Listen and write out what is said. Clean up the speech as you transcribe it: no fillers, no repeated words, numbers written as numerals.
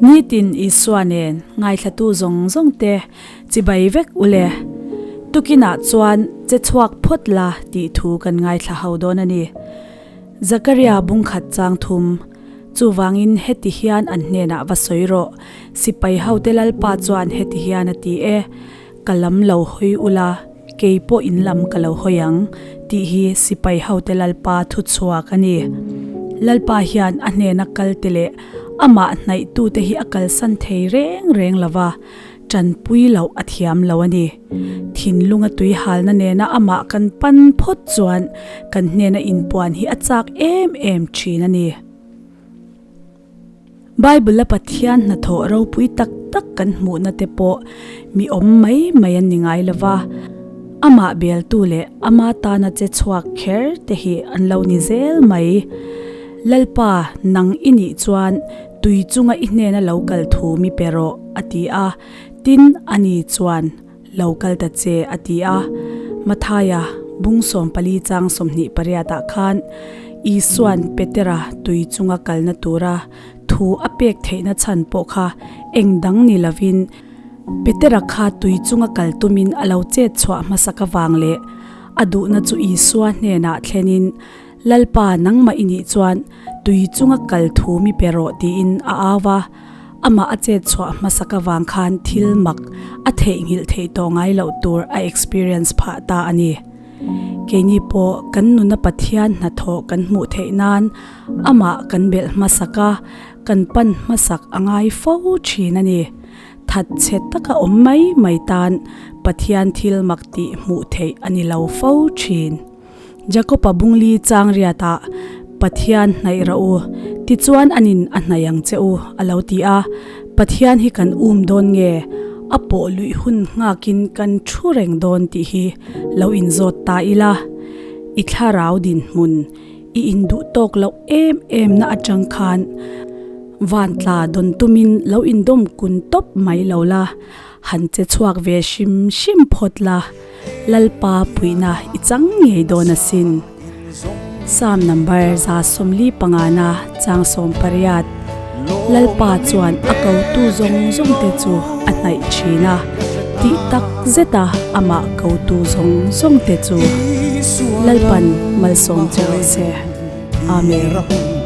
Nitin Isua nen ngaithlatu zawng zawng te chibai vek ule. Tukinah chuan che chhuak phawt la tih thu kan ngaithla ho dawn a ni. Zakaria bungkhat chang thum. Chuvangin heti hian an hnenah va sawi rawh. Sipai hote Lalpa chuan heti hian a ti e, Ka lam lo hawi ula, kei pawh in lam ka lo hawi ang, tih hi sipai hote Lalpa thu chhuak a ni. Lalpa hian a hnena kalte leh amah hnaihtute hi a kalsan thei reng reng lo va, tanpui loh a thiam lo a ni. Thinlunga tui halna nena amah kan pan phawt chuan kan hnena inpuan hi a chak em em thin a ni. Bible-a Pathian hnathawh ropui tak tak kan hmuhna te pawh mi awm mai mai an ni ngai lo va, amah beltu leh ama tana che chhuak kher te hi an lo ni zel mai. Lalpa, nang i nih chuan tui chunga i hnena lo kal thu mi pe rawh, a ti a. Tin, ani chuan, Lo kal ta che, a ti a. Mathaia, bung 14 chang 28 ah khan Isua'n Petera tui chunga kalna tura thu a pek theihna chhan pawh kha eng dang ni lovin Petera kha tui chunga kal tumin a lo chet chhuah hmasak avang leh a duhna chu Isua hnenah thlenin Lalpa nangmah i nih chuan tui chunga kal thu mi pe rawh tiin a au a. Amah a chet chhuah hmasak avang khan thil mak a theihnghilh theih tawh ngai loh tur a experience phah ta a ni. Keini pawh kan nuna Pathian hnathawh kan hmuh theih nan amah kan belh hmasak a, kan pan hmasak a ngai fo thin a ni. Thatchhe taka awm mai mai tan Pathian thil mak tih hmuh theih a ni lo fo thin. Jakob-a bungli chang riatah, Pathian hnaih rah u, tichuan anin a hnaih ang che u, a lo ti a. Pathian hi kan um dawn nge? A pawh luih hun nghakin kan thu reng dawn tih hi lo inzawt ta ila. I thlarau dinhmun, i induh tawk loh em em na atang khan vantla dawn tumin lo indawm kun tawp mai lo la. Han che chhuak ve hrim hrim phawt la, Lalpa puihna i chang ngei dawn asin. Psalm number 145 na chang 18, Lalpa chuan a kotu zawng zawng te chu a hnaih thin a, tih tak zeta amah kotu zawng zawng te chu Lalpan malsawm che rawh se. Amen.